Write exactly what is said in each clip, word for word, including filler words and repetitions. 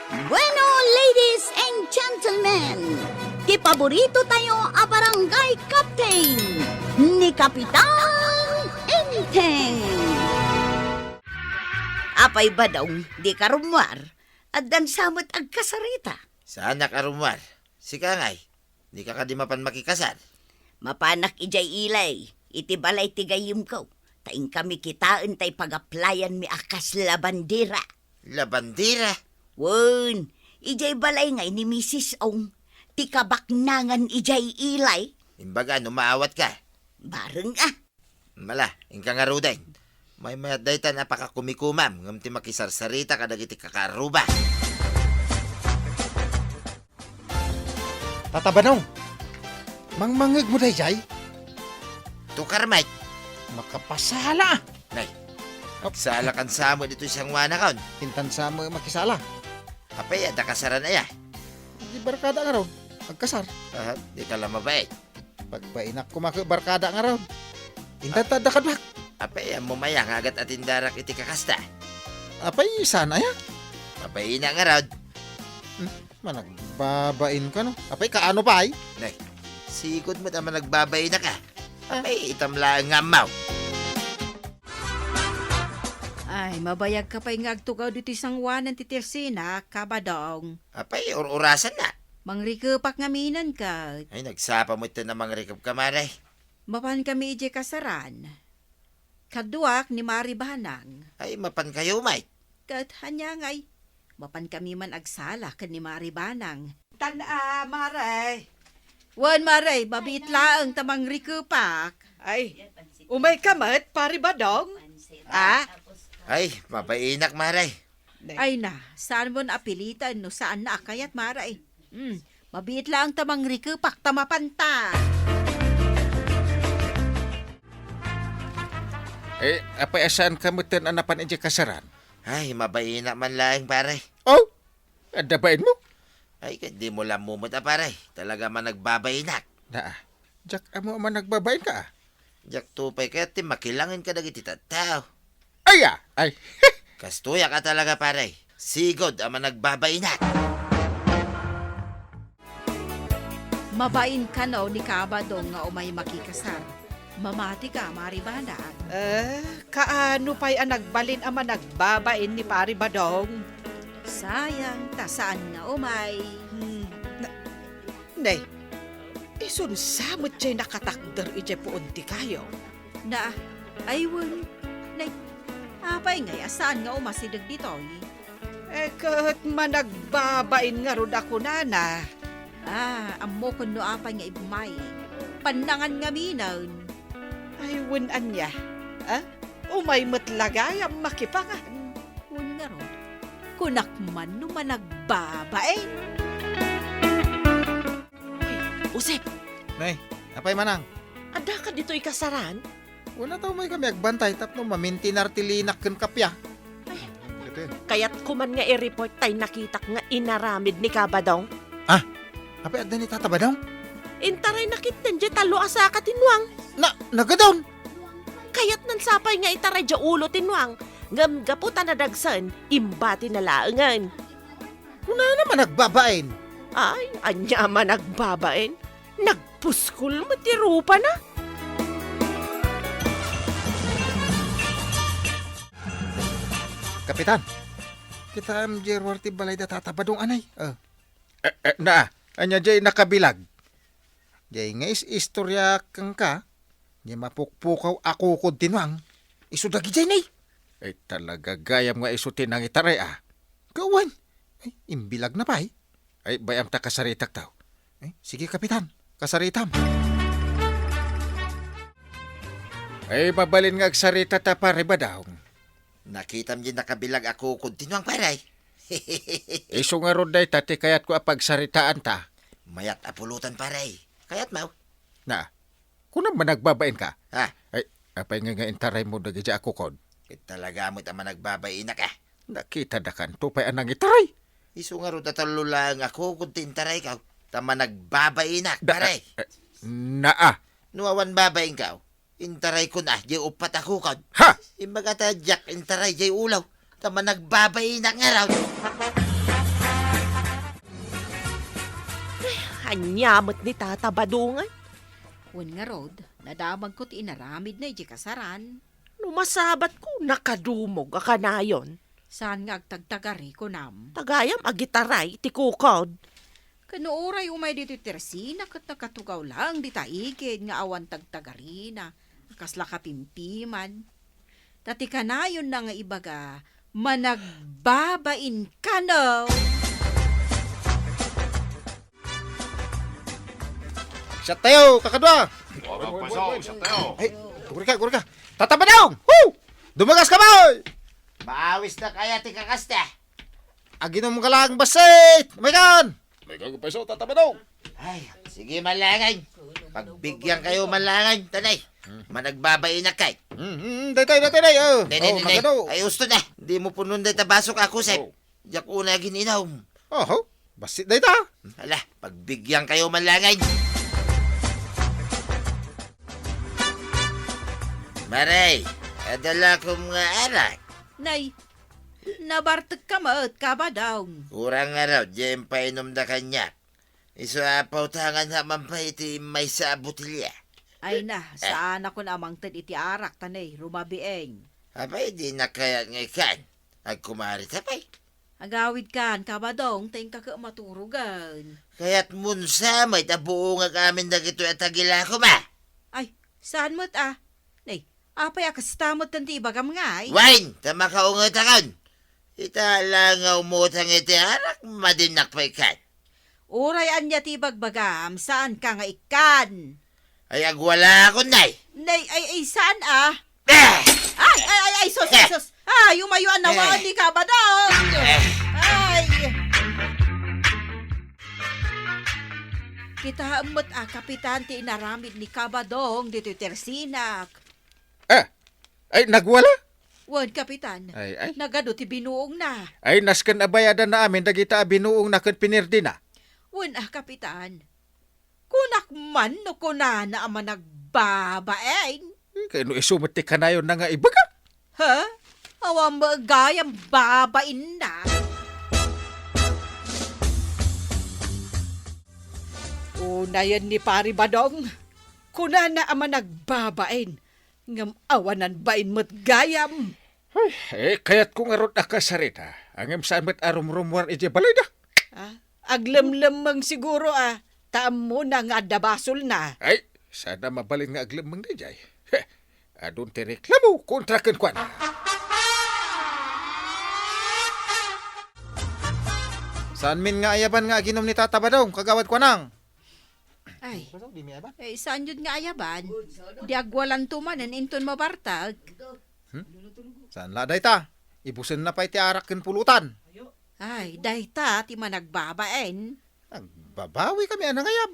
Bueno, ladies and gentlemen, ti paborito tayo a barangay captain, ni Kapitan Enteng. Apay, Badong, dika rummuar? Addan sa met agkasarita. Saanak a rummuar. Sika ngay, dika kadi mapan makikasar? Mapanak idiay Ilay, iti balay ti gayyemko. Ta inkami kitaen tay pagaplayanmi a kas labandera. Labandera? Wen, idiay balay ngay ni Misis Ong, ti kabaknangan idiay Ilay. Imbaga no maawatka? Bareng a. Mala, inka ngaruden. Maymayat daytan a pakakumikumam ngem ti makisarsarita kadagiti kakaarruba. Tata Badong, mangmangngegmo daydiay? Tukar, Mike. Makapasala! Nay, agsalakan sa met ditoy sangoanakon. Intan sa met makisala. Apay, adda kasaran aya? Di barkada ngarud. Agkasar. Aha, dika la mabait. Pagbainak koma ket barkada ngarud. Intan ta adda kaduak. Apay, ammom aya nga agat-atindarak iti kakasta? Apay, saan aya? Mabainak ngarud. Hmm, managbabain ka, no? Apay, kaano pay? Nay, sigud met a managbabainak a. Ah. Apay, itam laeng nga ammaw. Ay, mabayag ka pay nga agtugaw ditoy sangoanan ti tersina, Kabadong. Apay, ur-urasanna. Mangrikepak ngamin ket. Ay, nagsapa met ten a mangrikepka, Mare. Mapan kami idiay kasaran. Kaduak ni Mari Banang. Ay, mapan kayo, Mike? Ket ania ngay, mapan kami man agsala ken ni Mari Banang. Tan a, Mare. Wen, Mare, mabiit laeng ta mangrikepak. Ay, umay ka met, Pari Badong? Ah? Ay, mabainak, Mare. Ay na, saan mo naapilitan no saan na a kayat, Mare? Hmm, mabiit laeng ta mangrikepak ta mapanta. Eh, apay a saan ka met ten a napan idiay kasaran? Ay, mabainak man laeng, pare. Oh? Adda bainmo? Ay, ket dimo la ammom met a, pare. Talaga a managbabainak. Naa. Diak ammo a managbabain ka, ah. Diak to pay kayat ti makilangen kadagiti tattao. Ay, ah! Ay! Kastoyak a talaga, pare. Sigud a managbabainak. Mabain kano ni Kabadong nga umay makikasar. Mamati ka, Mari Banang. Eh, kaano pay a nagbalin a managbabain ni Pari Badong? Sayang, ta saan nga umay. Hmm. Na, nay, isunsa met jay nakatakder idiay puon ti kayo? Na, ay wen, nay, apay ngay a saan nga umasideg ditoy? Eh, ket managbabain ngarud a kunana. Ah, ammokon no apay nga immay. Pannangan ngaminen. Ay, wen ania? Ah? Umay met la gayam makipangan. Wen ngarud, kunak man no managbabain. Uy, Josep! Nay, apay manang? Adda ka ditoy kasaran? Wen, ta umay kami agbantay tapno mamintinar ti linak ken kappia. Ay, kayat ko man nga i-report tay nakitak nga inaramid ni Kabadong. Ah, apay adda ni Tata Badong? Intaray na kitten diay tallo a saka ti nuang. Na, nagadon? Kayatnan sapay nga itaray diay ulo ti nuang. Ngem gapu ta nadagsen, imbati na laengen. Kunana managbabain. Ay, ania managbabain? Nagpuskol met ti rupana. Kapitan, kitaem diay ruar ti balay da Tata Badong, anay. Ah. Eh, eh, na, ania diay nakabilag? Diay nga is-istorya kenka, diay mapukpukaw a kukod ti nuang. Isu dagidiay, nay. Ay, talaga gayam nga isu ti nangitaray, ah. Gawan. Ay, imbilagna pay. Ay, bay-am ta kasaritak taw. Ay, sige, Kapitan. Kasaritam. Ay, mabalin nga agsarita ta, Pare Badong. Nakitam diay nakabilag a kukod ti nuang, pare. Isu ngarud dayta ti kayatko a pagsaritaanta. Mayat a pulutan, pare. Kayatmo? Na, kunam managbabain ka? Ha? Ay, apay nga, nga intaraymo dagidiay a kukod? Ket talaga met a managbabainak, ah. Nakitadakanto pay a nangitaray. Isu ngarud a tallo laeng a kukod ti intarayko. Ta managbabainak, da-, pare. Eh, naa. No awan babainko, intaraykon a diay uppat a kukod. Ha? Imbaga ta diak intaray diay ulo, ta managbabainak ngarud. Ania met ni Tata Badong? Wen ngarud, nadamagko ti inaramidna idiay kasaran. No masabatko, nakadumog a kanayon. Saan nga agtagtagari, kunam? Tagayam agitaray ti kukod. Ken no uray umay ditoy Tersina ket nakatugaw laeng dita igid nga awan tagtagarina, a kasla kapimpiman. Ta ti kanayonna nga ibaga, managbabain kano. Siak tayo, kakadua. Ay, guri ka, guri ka. Tata Badong! Woo! Dumagas ka, boy! Maawis na kaya ti kakasta. Aginom ka lang, basit! May kan! May kan, paiso, Tata Badong! Ay, sige, malangan. Pagbigyan kayo, malangan. Tanay, managbabain na kay. Hmm, hmm, daytay, daytay, day. Oh, ne, ne, oh, ne, ne. Magano? Ay, usto na. Di mo punon dayta baso ka, kusep. Oh. Diak una gin-inom. Oho, basit dayta. Hala, pagbigyan kayo, malangan. Maray, adala kong nga arak. Nay, nabartek ka met, Kabadong. Kurang nga raw, di painom da kaniak. Isu a pautangan na man pay iti maysa a botelya. Ay na, eh, saan ako naamangted iti arak, tanay, rumabieng. Apay, di na kayat nga ikan. Agkumari ta pay. Agawid kan, Kabadong, ta inka ket maturogan. Kayat mo sa may ta buong agamin dagitoy a tagilako ma. Ay, saan met a? Nay, apay a kasta met ti ibagam ngay? Wen, ta makaungetakon. Ita la nga umutang iti arak, madinnak pay kan. Uray ania ti ibagbagam, saan ka nga ikkan? Ay, agwala akon, nay. Nay, ay, ay, saan a? Eh! Ay, ay, ay, ay, sus, ay, sus. Ay, umayo a nawaan ni Kabadong. Eh! Ay. Kitaem met a, Kapitan, ti inaramid ni Kabadong ditoy Tersinak. Ah, ay, nagwala? Wen, Kapitan. Ay, ay. Nagadu ti binuongna. Ay, nasken a bayadanna amin dagita a binuongna ken pinirdina. Wen, ah, Kapitan. Kunak man no kunana a managbabain. Eh, kay no isu met ti kanayonna nga ibaga. Ha? Awan met gayam babainna. Unayen ni Pari Badong. Kunana a managbabain. Ngem awanan bain met gayam. Ay, eh, kayatko ngarud a kasarita. Ngem saan met a rumrumuar idiay balayda. Ah, aglemlemmeng siguro a, ta ammona nga adda basolna. Ay, saan a mabalin nga aglemeng daydiay. Heh, adun ti reklamo kontra kenkuana. Saanmin nga ayaban nga aginom ni Tata Badong, Kagawad Kuanang? Ay. Di mi ayaban? Eh, saan yun nga ayaban? Di agwalanto manen inton mabartag. Hmm? Saan la dayta? Ibusenna pay ti arak ken pulutan. Ay, dayta ti managbabain. Nagbabawi kami a nangayab.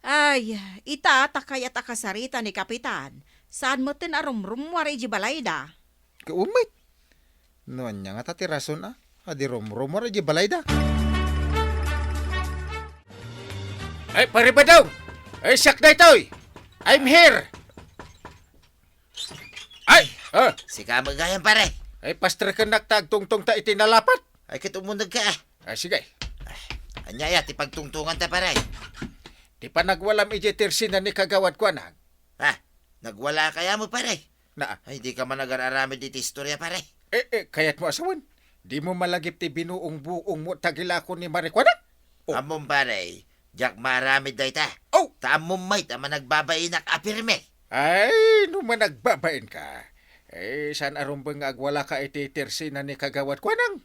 Ay, ita ta kayat a kasarita ni Kapitan. Saan metten a rumrumuar iji balayda? Kaumay. No ania ngata ti rason a, a di rumrumuar iji balayda? Ay, Pare Badong! Ay, siak daytoy! I'm here! Ay, ah! Sika met gayam, pare. Ay, pasterkennak ta agtungtong ta iti nalapat. Ay, ket umuneg ka, ah. Ah, sige. Ania aya ti pagtungtongan ta, pare? Ti panagwalam iji tersina ni Kagawad Kuanang. Ah, nagwala kaya mo, pare? Na. Ay, di ka man agar-aramid iti istorya, pare. Eh, eh, kayat mo a sawen? Di mo malagip ti binuong-buong mo tagilako ni Mari Kuanang? Oh. Ammom, pare, diak maaramid dayta. Oh! Ta ammom met a managbabainak a pirme. Ay, no managbabain ka, eh, saan a rumbeng nga agwala ka iti tersina ni Kagawad Kuanang?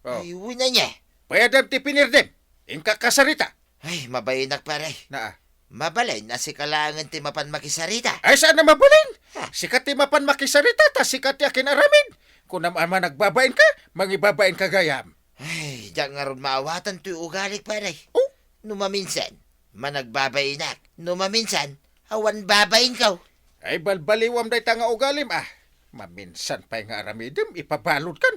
Oh. Ay, wen ania? Payadem ti pinirdem. Inka kasarita. Ay, mabainak, pare. Naa. Mabalin a sika laengen ti mapan makisarita. Ay, saan a mabalin? Ha? Sika ti mapan makisarita, ta sika ti akin-aramid. Kunam a managbabain ka, mangibabain ka gayam. Ay, diak ngarud maawatan toy ugalik, pare. Oh? No maminsan, managbabainak. No maminsan, awan babainko. Ay, balbaliwam dayta nga ugalim, ah. Maminsan pay nga aramidem, ipabaludkan.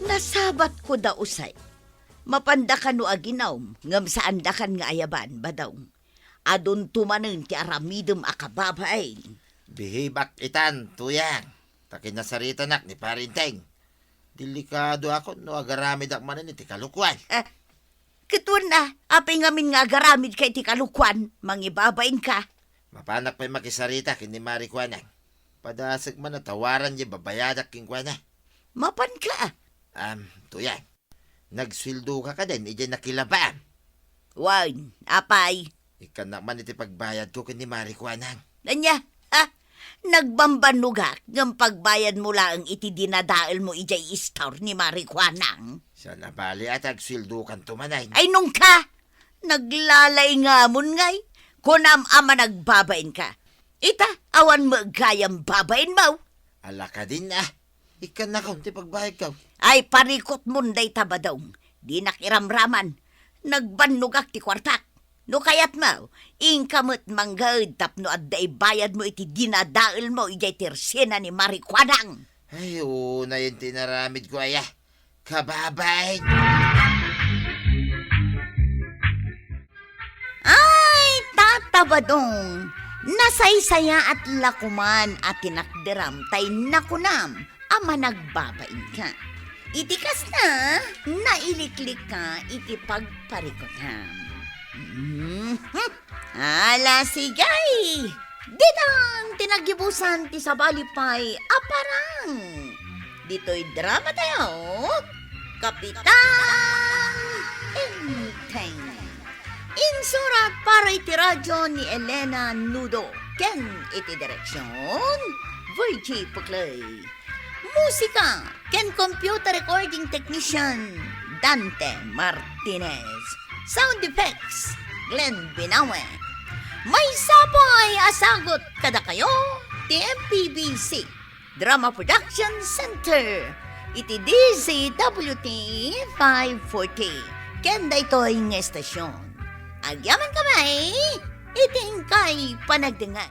Nasabatko da usay. Mapanda kano aginom, ngem saanda kan nga ayaban, Badong. Adunto manen ti aramidem a kababain. Bihibak itan, Tuyang. Ta kinasaritanak ni Pare Enteng. Delikadoakon no agaramidak manen iti kalokuan. Ah, ket wen a, apay ngamin nga agaramidka iti kalokuan? Mangibabainka. Mapanak pay makisarita ken ni Mari Kuanang. Padasek man a tawaran diay babayadak kenkuana. Mapanka. Am, tuyan. Nagsueldoka kadin idiay nakilabaam? Wen, apay? Ikkannak man iti pagbayadko ken ni Mari Kuanang. Ania? Ha? Nagbambannogak ngem pagbayadmo laeng iti dinadaelmo idiay istor ni Mari Kuanang. Saan a bali a ti agsueldokanto manen? Ay, nungka! Naglalaingamon ngay. Kunam a managbabainka. Ita, awan met gayam babainmo. Ala kadin a. Ikkannakon ti pagbayadko. Ay, parikutmon dayta, Badong. Dinak iramraman. Nagbannogak ti kuartak. No kayatmo, inka met mangngeg tapno adda ibayadmo iti dinadaelmo idiay tersena ni Mari Kuanang. Ay, unayen ti inaramidko aya. Kababain. Ay, Tata Badong, nasaysayaat la koman a tinakderam tay nakunam a managbabainka. Iti kasta, nailiklikka iti pagparikutam. Mhm. Ala, sige! Ditan ti naggibusan ti sabali pay a parang. Ditoy drama tayo, Kapitan Enteng. Insurat para iti radyo ni Elena Nudo ken iti direksyon, Virgie Puclay. Musika ken computer recording technician, Dante Martinez. Sound effects, Glenn Binawe. Maysa pay a sagut kadakayo ti M P B C Drama Production Center iti D Z W T five forty ken daytoy nga estasyon. Agyamankami iti inkay panagdengngeg.